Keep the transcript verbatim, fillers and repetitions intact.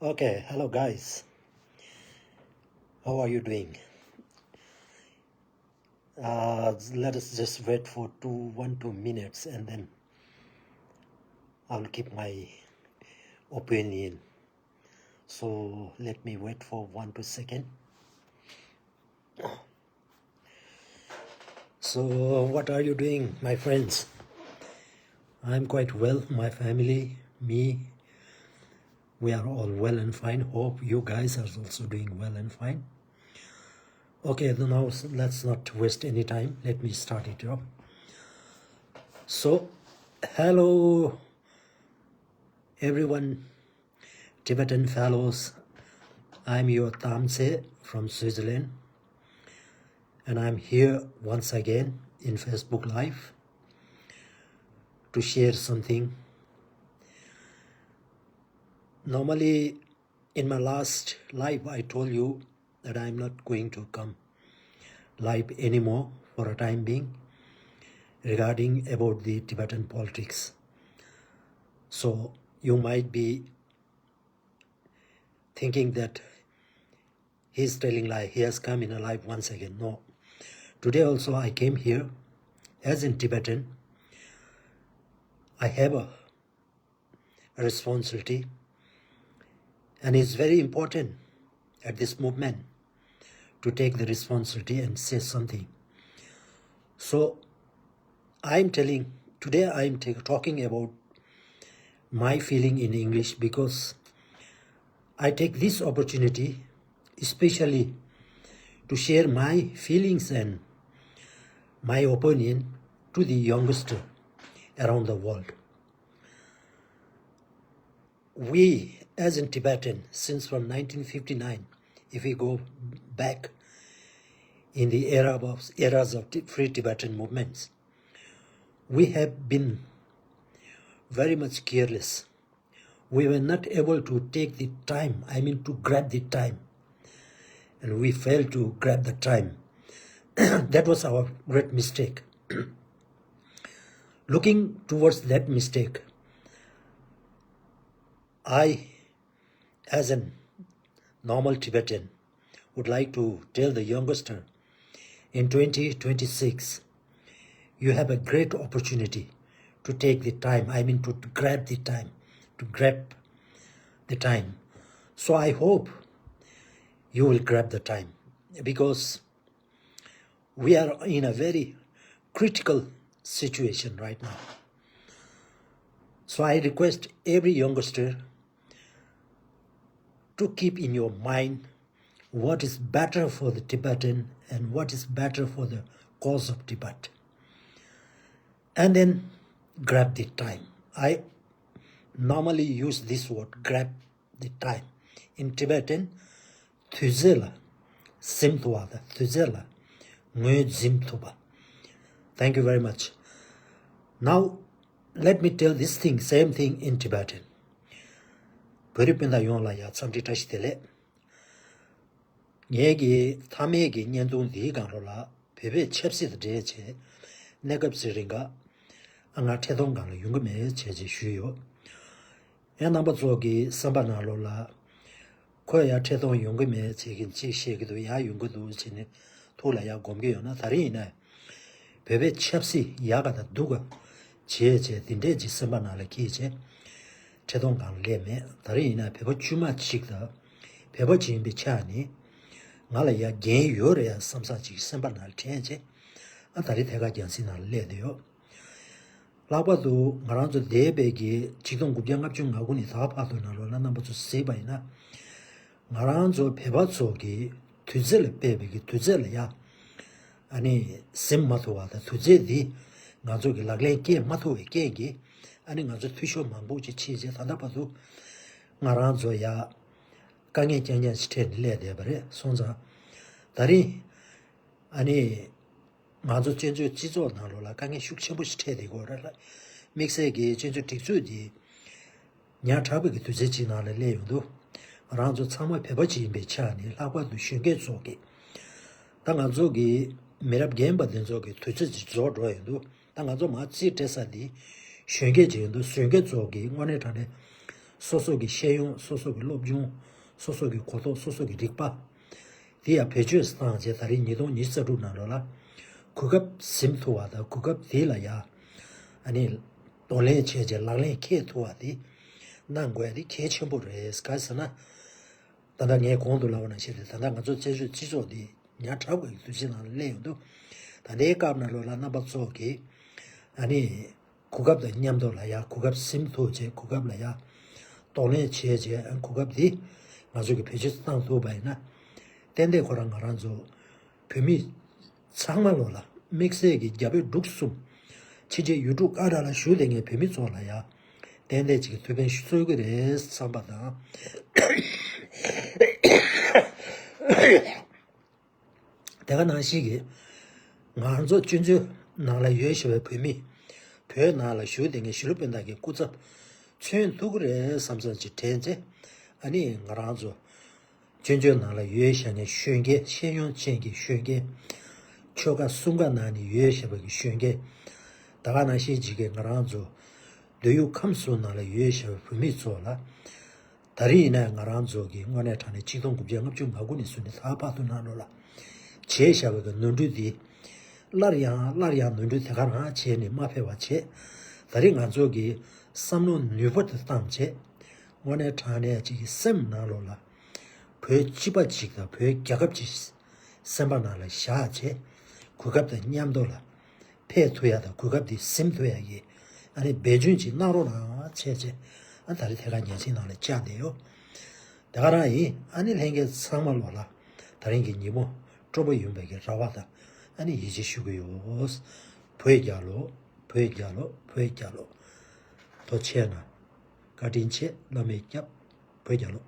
Okay, hello guys. How are you doing? Uh, let us just wait for two, one, two minutes, and then I'll keep my opinion. So let me wait for one, two second. So, what are you doing, my friends? I'm quite well, my family, me, we are all well and fine. Hope you guys are also doing well and fine. Okay, then now s- let's not waste any time. Let me start it up. So, hello, everyone, Tibetan fellows. I'm your Tamse from Switzerland, and I'm here once again in Facebook Live to share something. Normally, in my last live, I told you that I'm not going to come live anymore for a time being regarding about the Tibetan politics. So you might be thinking that he's telling lie, he has come in a live once again. No. Today also I came here as in Tibetan. I have a responsibility, and it's very important at this movement to take the responsibility and say something. So I'm telling, today I'm ta- talking about my feeling in English because I take this opportunity especially to share my feelings and my opinion to the youngster around the world. We, as in Tibetan, since from nineteen fifty-nine, if we go back in the era of eras of Ti- free Tibetan movements, we have been very much careless. We were not able to take the time, I mean, to grab the time. And we failed to grab the time. That was our great mistake. Looking towards that mistake, I, as a normal Tibetan, would like to tell the youngster in twenty twenty-six, you have a great opportunity to take the time, I mean, to grab the time, to grab the time. So I hope you will grab the time because we are in a very critical situation right now. So I request every youngster to keep in your mind what is better for the Tibetan and what is better for the cause of Tibet. And then grab the time. I normally use this word, grab the time. In Tibetan, དུས་ཚོད་ལ་ཟིན་ཐུབ་པ་དང་དུས་ཚོད་ལ་ངོས་འཛིན་ཐུབ་པ། Thank you very much. Now, let me tell this thing, same thing in Tibetan. བོད་རིགས་སྤུན་ཟླ་ཡོངས་ལ་ཡང་འཚམས་འདྲི་བཀྲ་ཤིས་བདེ་ལེགས། ངེད་ཀྱི་མཐའ་མའི་གི་བརྙན་ཐུང་འདིའི་སྒང་ལོགས་ལ་བོད་པའི་ཆབ་སྲིད་དང་འབྲེལ་བྱས་གནས་སྐབས་ཤིག་རིང་ག་ཨ་ང་འཕྲིན་ཐུང་སྒང་ལ་ཡོང་གི་མེད་བྱས་ཅེས་ཞུས་ཡོད། ཡང་རྣམ་པ་ཚོ་གི་བསམ་པ་ནང་ལོགས་ལ་ཁོ་ཡང་འཕྲིན་ཐུང་ཡོང་གི་མེད་བྱས་ཀྱིན་ཅིག་བཤད་ཀྱི་འདུག་ཡང་ཡོང་གི་འདུག་བྱས་ནས་ཐུགས་ལ་ཡང་སྒོམ་གྱི་ཡོད་ན། ད་རིང་ཡིན་ན་བོད་པའི་ཆབ་སྲིད་ཡག་ག་དང་སྡུག་ག་བྱས་བྱས་དེ་འདྲས་ཅིག་སེམས་པ་ནང་ལ་འཁྱེར་བྱས་འཕྲིན་ཐུང་སྒང་ལ་སླེབས་མེད། ད་རིང་ཡིན་ན་བོད་པ་དཀྱུས་མ་ཅིག་དང་བོད་པ་ཅིག་ཡིན་པའི་ཆ་ནས་ང་ལ་ཡང་འགན་ཡོད་རེད་ཡ་བསམ་ས་ཅིག་སེམས་པ་ནང་ལ་དྲན་བྱས་ཨ་ད་རིང་ཐད་ཀར་རྒྱང་སྲིང་ནང་ལ་སླེབས་བསྡད་ཡོད། ལྷག་པར་དུ་ང་རང་ཚོ་འདས་པའི་གི་ཆིག་སྟོང་དགུ་བརྒྱ་ལྔ་བཅུ་ང་དགུ་ནས་ད་བར་དུ་ནང་ལོགས་ལ་རྣམ་པ་ཚོ་གཟིགས་པ་ཡིན་ན། ང་རང་ཚོ་བོད་པ་ཚོ་གི་དུས་ཚོད་ལ་དཔག་པའི་གི་དུས་ཚོད་ལ་ཡ། ཨ་ནི་ཟིན་མ་ཐུབ་པ་དང་དུས་ཚོད་འདི་ང་ཚོ་གི་ལག་ལེན་འཁེལ་མ་ཐུབ་པའི་རྐྱེན་གྱིས་ཨ་ནི་ང་ཚོ་འཐུས་ཤོར་མང་པོ་ཅིག་ཕྱིན་རྗེས་ད་ལྟ་བར་དུ་ང་རང་ཚོ་ཡ་དཀའ་ངལ་རྐྱང་རྐྱང་ཞིག་འཕྲད་ནས་སླེབས་བསྡད་པ་རེད། སོང་ཙང་ད་རིང་ཨ་ནི། ང་ཚོ་བཙན་བྱོལ་སྤྱི་ཚོགས་ནང་ལོགས་ལ་དཀའ་ངལ་ཤུགས་ཆེན་པོ་ཞིག་འཕྲད་བསྡད་ཡོད་རེད་ལ། དམིགས་བསལ་གྱི་བཙན་བྱོལ་སྒྲིག་འཛུགས་འདི་ཉག་ཕྲ་བའི་གི་དུས་ཚོད་ཅིག་ནང་ལ་སླེབས་ཡོང་དུས། ང་རང་ཚོ་ཚང་མ་བོད་པ་ཅིག་ཡིན་པའི་ཆ་ནས་ལྷག་པར་དུ་གཞོན་སྐྱེས་ཚོ་གིས་ད་ང་ཚོ་གི་མི་རབས་རྒན་པ་འདི་ཚོ་གི་དུས་ཚོད་ཅིག་རྫོགས་འགྲོ་ཡོང་དུས། ད་ང་ཚོ་མར་རྩིས་སྤྲད་ས་འདི་གཞོན་སྐྱེས་ཅིག་ཡིན་དུས་གཞོན་སྐྱེས་ཚོ་གིས་དངོས་གནས་དྲང་གནས་ སོ་སོ་གི་ཤེས་ཡོན། སོ་སོ་གི་སློབ་སྦྱོང་། སོ་སོ་གི་གོ་རྟོགས། སོ་སོ་གི་རིག་པ་དེ་ཡང་བེད་སྤྱོད་བཏང་བྱས། ད་རེས་ཉིས་སྟོང་ཉི་ཤུ་རྩ་དྲུག་ནང་ལོགས་ལ་གོ་སྐབས་ཟིན་ཐུབ་པ་དང་། གོ་སྐབས་དེ་ལ་ཡང་ཨ་ནི་གདོང་ལེན་བྱས་བྱས་ལག་ལེན་འཁེལ་ཐུབ་པ་དེ་གནང་དགོས་ཡ་དེ་གལ་ཆེན་པོ་རེད། ག་རེ་ཟེར་ན། ད་ལྟ་ངས་གོང་དུ་ལབ་པ་ནང་བཞིན་རེད། ད་ལྟ་ང་ཚོ་བཙན་བྱོལ་སྤྱི་ཚོགས་འདི་ཉག་ཕྲ་བའི་དུས་ཆེན་ནང་ལ་སླེབས་ཡོང་དུས། ད་ལྟའི་སྐབས་ནང་ལོགས་ལ་རྣམ་པ་ཚོ་གིས་ཨ་ནི་གོ་སྐབས་དང་མཉམ་དུ་ལ་ཡ་གོ་སྐབས་ཟིན་ཐུབ་བྱས། གོ་སྐབས་ལ་ཡ་གདོང་ལེན་བྱས་བྱས། ཨ་གོ་སྐབས་འདི་ང་ཚོ་གིས་བེད་སྤྱོད་བཏང་ཐུབ་པ་ཡིན་ན། ཏན་ཏན་ཁོ་རང་ང་རང་ཚོ་བོད་མི་ཚང་མ་ལོ་ལ་དམིགས་བསལ་གྱི་རྒྱ་བོད་འབྲུག་གསུམ། ཕྱི་རྒྱལ་ཡུལ་གྲུ་ཀ་ན་ཌ་ལ་བཞུགས་བསྡད་མཁན་བོད་མི་ཚོ་ལ་ཡ་ཏན་ཏན་ཅིག་ཐུགས་ཕན་གསོས་ཀྱི་རེད་བསམ་པ་དང་། དེ་ག་ནང་བཞིན་གྱི་ང་ཚོ་སྤྱི་ཚོགས་ནང་ལ་ཡོད་བཞིན་པའི་བོད་མི། བོད་ནང་ལ་བཞུགས་བསྡད་མཁན་གཞིས་ལུས་སྤུན་ཟླ་གི་སྐུ་ཚབ་མཚོན་ཐུབ་ཀྱི་རེད་བསམ་བསམ་ཅིག་དྲན་ཚེ། ཨ་ནི་ང་རང་ཚོ་སྤྱི་ཚོགས་ནང་ལ་ཡོད་བཞིན་པའི་གཞོན་སྐྱེས། ཤེས་ཡོན་ཅན་གྱི་གཞོན་སྐྱེས། ཆོལ་ཁ་གསུམ་ཀ་ནང་ནས་ཡོད་བཞིན་པའི་གཞོན་སྐྱེས། དེ་ག་ནང་བཞིན་ཅིག་གི་ང་རང་ཚོ་འདོད་ཡུལ་ཁམས་གསུམ་ནང་ལ་ཡོད་བཞིན་པའི་བོད་མི་ཚོ་ལ། ད་རེས་ཡིན་ན་ང་རང་ཚོ་གི་དངོས་གནས་དྲང་གནས་ཆིག་སྟོང་དགུ་བརྒྱ་ལྔ་བཅུ་ང་དགུ་ནས་བཟུང་ནས་ད་བར་དུ་ནང་ལོགས་ལ་བྱས་བཞག་པའི་གི་ནོར་འཁྲུལ་འདི། སླར་ཡང་སླར་ཡང་ནོར་འཁྲུལ་དེ་ག་རང་བྱས་ནས་མ་ཕེབས་པ་བྱས། ད་རེས་ང་ཚོ་གི་བསམ་བློ་ནུས་པ་དེ་བཏང་བྱས། དངོས་གནས་དྲང་གནས་ཅིག་གི་སེམས་ནང་ལོགས་ལ་བོད་སྤྱི་པ་ཅིག་དང་བོད་རྒྱལ་ཁབ་ཅིག་སེམས་པ་ནང་ལ་བཞག་བྱས། གོ་སྐབས་དང་མཉམ་དུ་ལ་ཕེབས་ཐུབ་ཡ་དང་། གོ་སྐབས་འདི་ཟིན་ཐུབ་ཡ་གི་ཨ་ནི་འབད་བརྩོན་ཅིག་གནང་རོགས་གནང་བྱས་བྱས། ཨ་ད་རེས་ཐད་ཀར་ཉན་ཚིག་ནང་ལ་བཅར་བསྡད་ཡོད། དེ་ག་རང་ཡིན། ཨ་ནི་ལྷན་རྒྱས་ཚང་མ་ལོ་ལ་ད་རིང་གི་ཉིན་མོ་སྤྲོ་པོ་ཡོང་བའི་གི་རེ་བ་དང་ཨ་ནི་ཡིད་ཆེས་ཞུ་གི་ཡོད། བོད་རྒྱལ་ལོ། བོད་རྒྱལ་ལོ། བོད་རྒྱལ་ལོ། ཐུགས་རྗེ་གནང་། བཀའ་དྲིན་ཆེ། བླ་མས་སྐྱབས། བོད་རྒྱལ་ལོ།